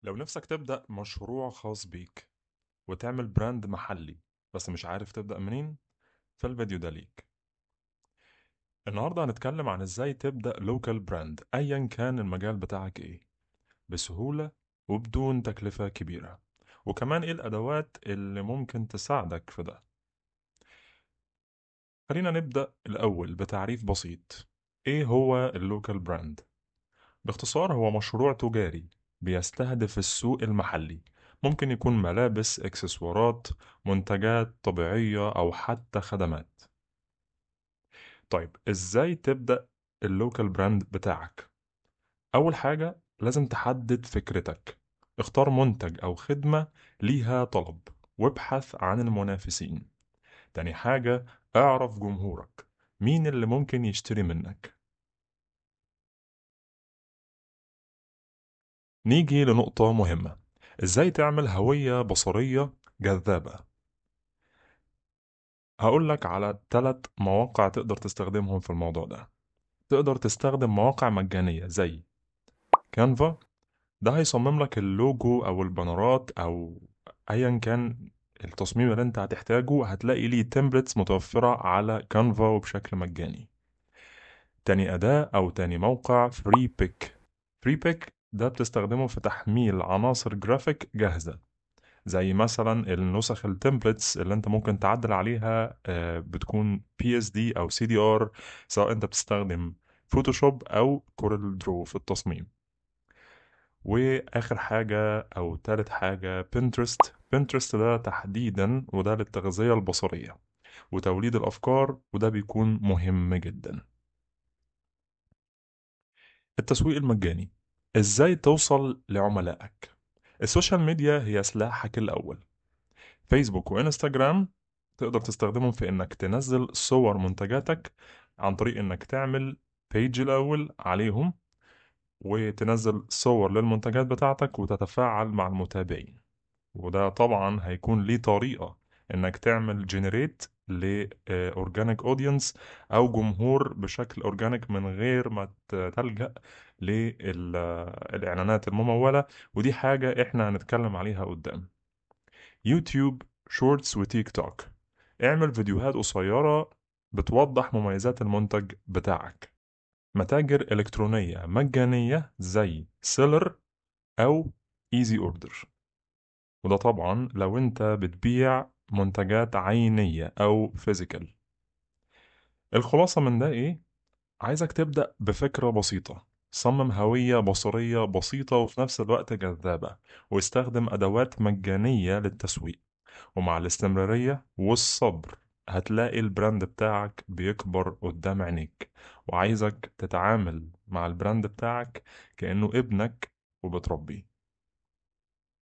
لو نفسك تبدأ مشروع خاص بيك وتعمل brand محلي بس مش عارف تبدأ منين، فالفيديو ده ليك. النهاردة هنتكلم عن ازاي تبدأ local brand ايا كان المجال بتاعك ايه، بسهولة وبدون تكلفة كبيرة، وكمان ايه الادوات اللي ممكن تساعدك في ده. خلينا نبدأ الأول بتعريف بسيط. ايه هو ال local brand؟ باختصار هو مشروع تجاري بيستهدف السوق المحلي، ممكن يكون ملابس، اكسسوارات، منتجات طبيعية، أو حتى خدمات. طيب ازاي تبدأ ال local brand بتاعك؟ أول حاجة لازم تحدد فكرتك، اختار منتج أو خدمة ليها طلب وابحث عن المنافسين. تاني حاجة اعرف جمهورك، مين اللي ممكن يشتري منك. نيجي لنقطة مهمة، ازاي تعمل هوية بصرية جذابة. هقولك على 3 مواقع تقدر تستخدمهم في الموضوع ده. تقدر تستخدم مواقع مجانية زي كانفا، ده هيصمم لك اللوجو او البانرات او ايا كان التصميم اللي انت هتحتاجه، هتلاقي ليه templates متوفرة على كانفا وبشكل مجاني. تاني أداة أو تاني موقع Freepik. Freepik ده بتستخدمه في تحميل عناصر جرافيك جاهزة، زي مثلا النسخ ال templates اللي انت ممكن تعدل عليها، بتكون PSD او CDR، سواء انت بتستخدم فوتوشوب او كورل درو في التصميم. واخر حاجة او تالت حاجة بنترست. بنترست ده تحديدا وده للتغذية البصرية وتوليد الافكار، وده بيكون مهم جدا. التسويق المجاني، ازاي توصل لعملائك. ال social media هي سلاحك الاول. فيسبوك وانستجرام تقدر تستخدمهم في انك تنزل صور منتجاتك عن طريق انك تعمل page الاول عليهم وتنزل صور للمنتجات بتاعتك وتتفاعل مع المتابعين، وده طبعا هيكون ليه طريقة انك تعمل generate ل organic audience او جمهور بشكل organic من غير ما تلجأ للاعلانات الممولة، ودي حاجة احنا هنتكلم عليها قدام. يوتيوب شورتس وتيك توك، اعمل فيديوهات قصيرة بتوضح مميزات المنتج بتاعك. متاجر إلكترونية مجانية زي سيلر أو ايزي اوردر، وده طبعا لو انت بتبيع منتجات عينية أو physical. الخلاصة من ده إيه؟ عايزك تبدأ بفكرة بسيطة، صمم هوية بصرية بسيطة وفي نفس الوقت جذابة، واستخدم أدوات مجانية للتسويق، ومع الاستمرارية والصبر هتلاقي ال brand بتاعك بيكبر قدام عينيك. وعايزك تتعامل مع ال brand بتاعك كأنه ابنك وبتربيه.